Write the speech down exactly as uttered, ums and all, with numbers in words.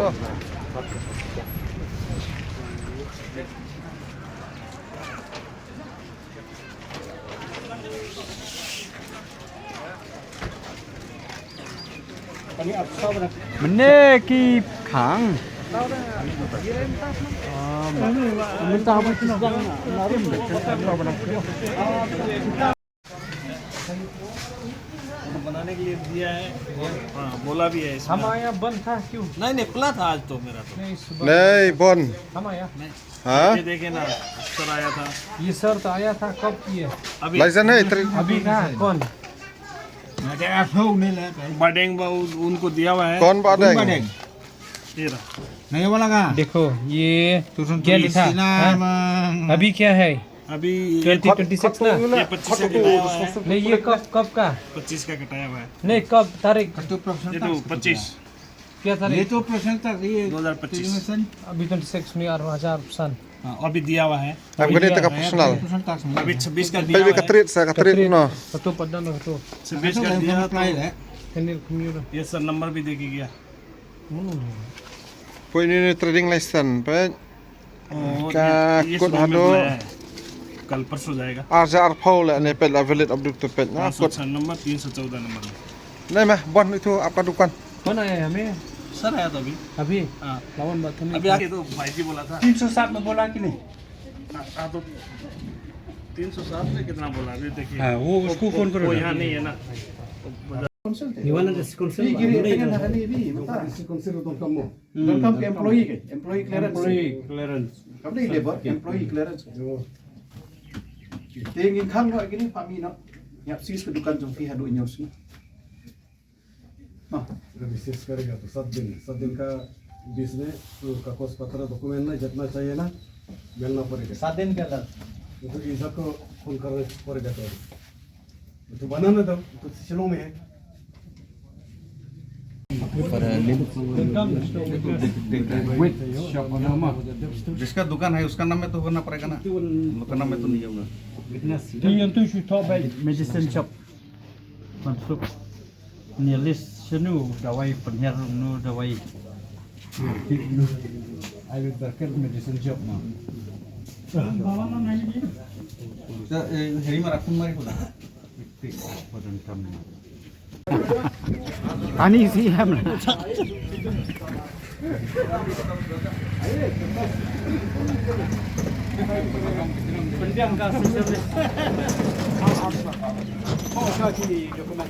to. Mynne ki khang. बनाने के लिए दिया है। हाँ, बोला भी है इसमें। हमारे यहाँ बंद था क्यों? नहीं, नहीं, खुला था आज तो मेरा तो। नहीं, सुबह नहीं, बंद। हमारे यहाँ। नहीं। हाँ? ये देखे ना, सर आया था। ये सर तो आया था, कब किए? अभी। लाइसेंस है इतने? अभी कहाँ, कौन? Madeng ba, उन-, उनको दिया हुआ है। कौन बात है? ये रहा। नहीं वाला का? देखो, ये तुरंत क्या लिखा? हाँ? अभी क्या है? अभी ये ट्वेंटी ट्वेंटी सिक्स ना? ये पच्चीस का कटाया हुआ है। नहीं, ये कब, कब का? पच्चीस का कटाया हुआ है। नहीं, कब तारीख? ये तो पच्चीस। क्या तारीख? ये तो प्रश्न था, ये दो हज़ार पच्चीस। अभी ट्वेंटी सिक्स में, यार, हजार सन। हाँ, और भी दिया हुआ है। Ap kane te ka personal. Personal tax. अभी छब्बीस का दिया हुआ है। Ka trit sa, ka trit no. Satu padan satu. छब्बीस का दिया तो ये सर नंबर भी दे के गया। Poi ni ni trading license peit. और ka ये, ये kut सुबह में hano. बुलाया है। कल परसों जाएगा। Ar hajar arphew leh ne peit la valid abduk te peit na kut. पाँच सौ छह नंबर, तीन सौ चौदह नंबर में। Nai ma, bon itu apa dukan? कौन आया है हमें? सर आया था अभी। अभी? हाँ। लावन बात नहीं। अभी आके तो भाई जी बोला था। तीन सौ सात में बोला कि नहीं? हाँ, हाँ, तो तीन सौ सात में कितना बोला? अभी देखिए। हाँ, वो उसको वो, फोन करो वो ना। यहाँ नहीं है ना। Ni wan na da si council ba? Ni wan na da si council ba? Hmm. Donkam ka employee ka, employee clearance. Employee clearance. Kam dei labour, employee clearance. Te ngin khang noh ïa kine, pah mih noh. Ïap seize ka dukan jong phi haduh hynñiew sngi. Hm. Recess karega to सात दिन, सात दिन का बीच में तो कागज पत्र document ना जितना चाहिए ना, मिलना पड़ेगा। सात दिन के अंदर। तो इधर को फोन करना पड़ेगा तो। तो बनाना था, तो शिलोंग में है। जिसका दुकान है उसका नाम में तो होना पड़ेगा ना, हम लोग का नाम में तो नहीं होगा। तो you want to talk about medicine shop? Mansuk. Ni list senu dawai penher nu dawai. Ai berkat medicine shop ma. Hari mara kun mari kuda. Ani si ham. Pendiang ka sosialis. Oh, ka sini dokumen.